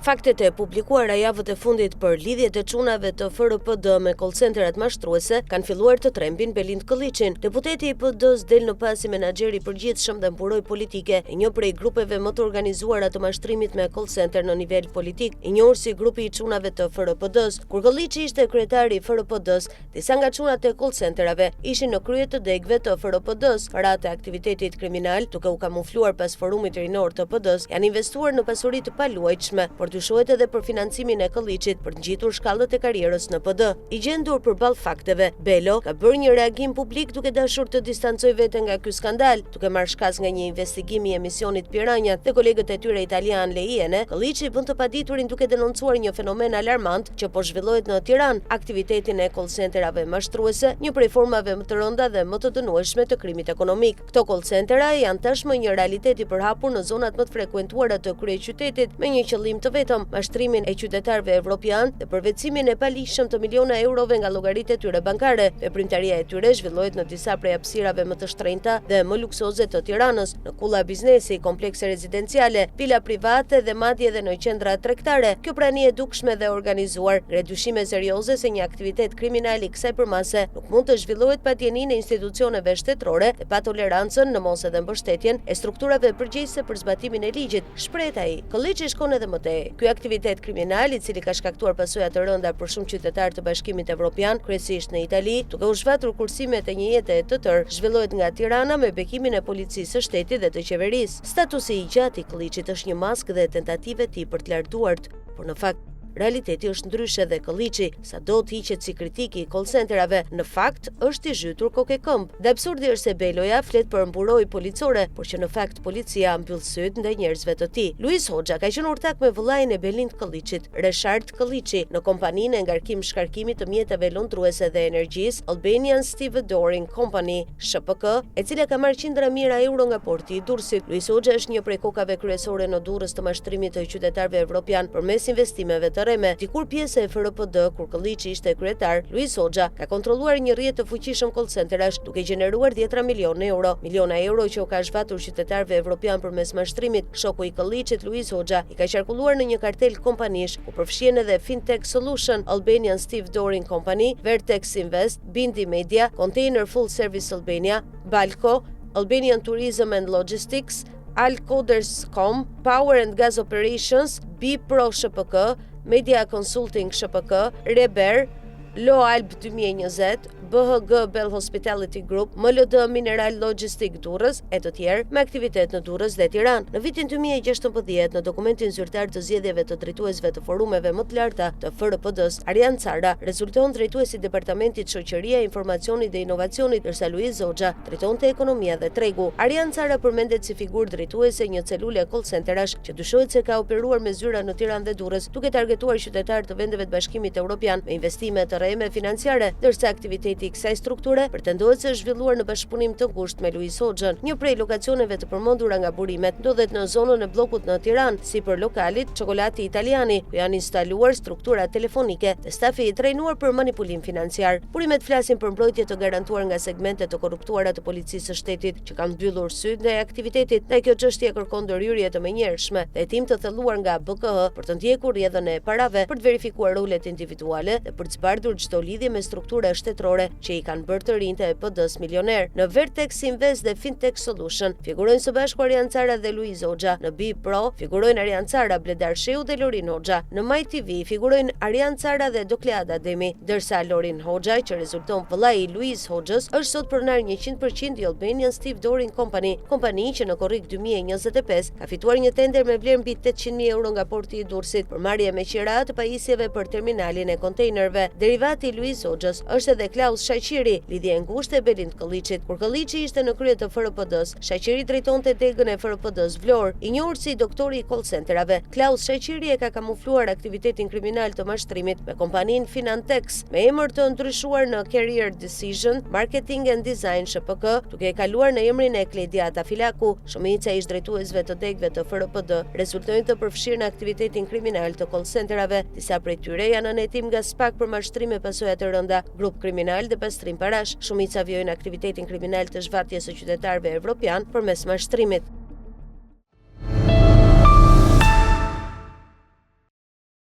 Faktet e publikuara javët e fundit për lidhjet e çunave të FRPD me call centerat mashtruese kanë filluar të trembin Belind Këlliçin. Deputeti i PD-së del në pah si menaxher i përgjithshëm dhe mburojë politike e një prej grupeve më të organizuara të mashtrimit me call center në nivel politik, i njohur si grupi i çunave të FRPD-së. Kur Këlliçi ishte kryetar i FRPD-së, Disa nga çunat e call centerave ishin në krye të degëve të FRPD-së. Paratë e aktivitetit kriminal, duke u kamufluar pas forumit rinor të PD-së, janë investuar në pasuri të paluajtshme, por dyshohet edhe për financimin e Këlliçit për të ngjitur shkallët e karrierës në PD. I gjendur përballë fakteve, Belo ka bërë një reagim publik duke dashur të distancojë veten nga ky skandal. Duke marrë shkas nga një investigim i emisionit Piranha dhe kolegët e tyre italianë Le Iene, Këlliçi bën të paditurin duke denoncuar një fenomen alarmant që po zhvillohet në Tiranë, aktivitetin e call centerave mashtruese, një prej formave më të rënda dhe më të dënueshme të krimit ekonomik. Këto call centera janë tashmë një realitet i përhapur në zonat më të frekuentuara të kryeqytetit me një qëllim të vetëm, mashtrimin e qytetarëve evropianë dhe përvetësimin e paligjshëm të miliona eurove nga llogaritë e tyre bankare. Veprimtaria e tyre zhvillohet në disa prej hapësirave më të shtrenjta dhe më luksoze të Tiranës, në kulla biznesi, komplekse rezidenciale, vila private dhe madje edhe në qendra tregtare. Kjo prani e dukshme dhe e organizuar ngre dyshime serioze se një aktivitet kriminal i kësaj përmase nuk mund të zhvillohet pa dijeninë e institucioneve shtetërore dhe pa tolerancën, në mos edhe mbështetjen, e strukturave përgjegjëse për zbatimin e ligjit, shprehet ai. Këlliçi shkon edhe më tej. Ky aktivitet kriminal, i cili ka shkaktuar pasoja të rënda për shumë qytetarë të Bashkimit Evropian, kryesisht në Itali, duke u zhvatur kursimet e një jete të tërë, zhvillohet nga Tirana me bekimin e Policisë së Shtetit dhe të qeverisë. Statusi i gjatë i Këlliçit është një maskë dhe tentativë e tij për të larë duart, por në fakt realiteti është ndryshe dhe Këlliçi, sado të hiqet si kritik i call centerave, në fakt është i zhytur kokë e këmbë. Dhe absurdi është se Beloja flet për mburojë policore, por që në fakt policia mbyll sytë ndaj njerëzve të tij. Luiz Hoxha ka qenë ortak me vëllain e Belind Këlliçit, Reshard Këlliçi, në kompaninë e ngarkim-shkarkimit të mjeteve lundruese dhe energjisë, Albanian Stevedoring Company, SHPK, e cila ka marrë qindra mijëra euro nga porti i Durrësit. Luiz Hoxha është një prej kokave kryesore në Durrës të mashtrimit të qytetarëve evropianë përmes investimeve të rreme. Dikur pjesë e FRPD, kur Këlliçi ishte kryetar, Luiz Hoxha ka kontrolluar një rrjet të fuqishëm call centerash, duke gjeneruar dhjetëra milionë euro. Miliona euro që u ka zhvatur qytetarëve evropianë përmes mashtrimit, shoku i Këlliçit, Luiz Hoxha, i ka qarkulluar në një kartel kompanish, ku përfshihen edhe Fintech Solution, Albanian Stevedoring Company, Vertex Invest, Bindi Media, Container Full Service Albania, Balco, Albanian Tourism and Logistics, Alcoders.com, Power and Gas Operations, B Pro SHPK, Media Consulting SHPK, Reber, Loalb 2020, BHG Bell Hospitality Group, MLD Mineral Logistic Durrës e të tjerë me aktivitet në Durrës dhe Tiranë. Në vitin 2016, në dokumentin zyrtar të zgjedhjeve të drejtuesve të forumeve më të larta të FRPD-së, Arjan Cara rezulton drejtues i departamentit Shoqëria e Informacionit dhe Inovacionit, ndërsa Luiz Hoxha drejtonte Ekonomia dhe Tregu. Arjan Cara përmendet si figurë drejtuese e një celule call centerash që dyshohet se ka operuar me zyra në Tiranë dhe Durrës, duke targetuar qytetarë të vendeve të Bashkimit Europian me investime të rreme financiare, ndërsa aktiviteti i kësaj strukture pretendohet se është zhvilluar në bashkëpunim të ngushtë me Luiz Hoxhën. Një prej lokacioneve të përmendura nga burimet ndodhet në zonën e Bllokut në Tiranë, sipër lokalit Çokollati Italiani, ku janë instaluar struktura telefonike dhe stafi i trajnuar për manipulim financiar. Burimet flasin për mbrojtje të garantuar nga segmente të korruptuara të policisë së shtetit që kanë mbyllur sytë ndaj aktivitetit, ndaj kjo çështje kërkon ndërhyrje të menjëhershme dhe hetim të thelluar nga BKH për të ndjekur rrjedhën e parave, për të verifikuar rolet individuale dhe për të zbardhur çdo lidhje me struktura shtetërore që i kanë bërë të rinjtë e PD-së milionerë. Në Vertex Invest dhe Fintech Solution figurojnë së bashku Arjan Cara dhe Luiz Hoxha, në B Pro figurojnë Arjan Cara, Bledar Shehu dhe Lorin Hoxha, në My TV figurojnë Arjan Cara dhe Dokleada Demi. Ndërsa Lorin Hoxha, që rezulton vëllai i Luiz Hoxhës, është sot pronar 100% i Albanian Stevedoring Company, kompani që në korrik 2025 ka fituar një tender me vlerë mbi 800.000 euro nga porti i Durrësit për marrje me qira të pajisjeve për terminalin e kontejnerëve. Derivati i Luiz Hoxhës është edhe Klaus Shaqiri, lidhje e ngushtë e Belind Këlliçit. Kur Këlliçi ishte në krye të FRPD-së, Shaqiri drejtonte degën e FRPD-së Vlorë, i njohur si doktori i call centerave. Klaus Shaqiri e ka kamufluar aktivitetin kriminal të mashtrimit me kompaninë Finantex, me emër të ndryshuar në Career Decision, Marketing and Design SHPK, duke e kaluar në emrin e Kledia Tafilaku. Shumica e ish-drejtuesve të degëve të FRPD rezultojnë të përfshirë në aktivitetin kriminal të call centerave. Disa prej tyre janë nën hetim nga SPAK për mashtrim me pasoja të rënda, grup kriminal dhe pastrim parash. Shumica vijojnë aktivitetin kriminal të zhvatjes së qytetarëve evropianë përmes mashtrimit.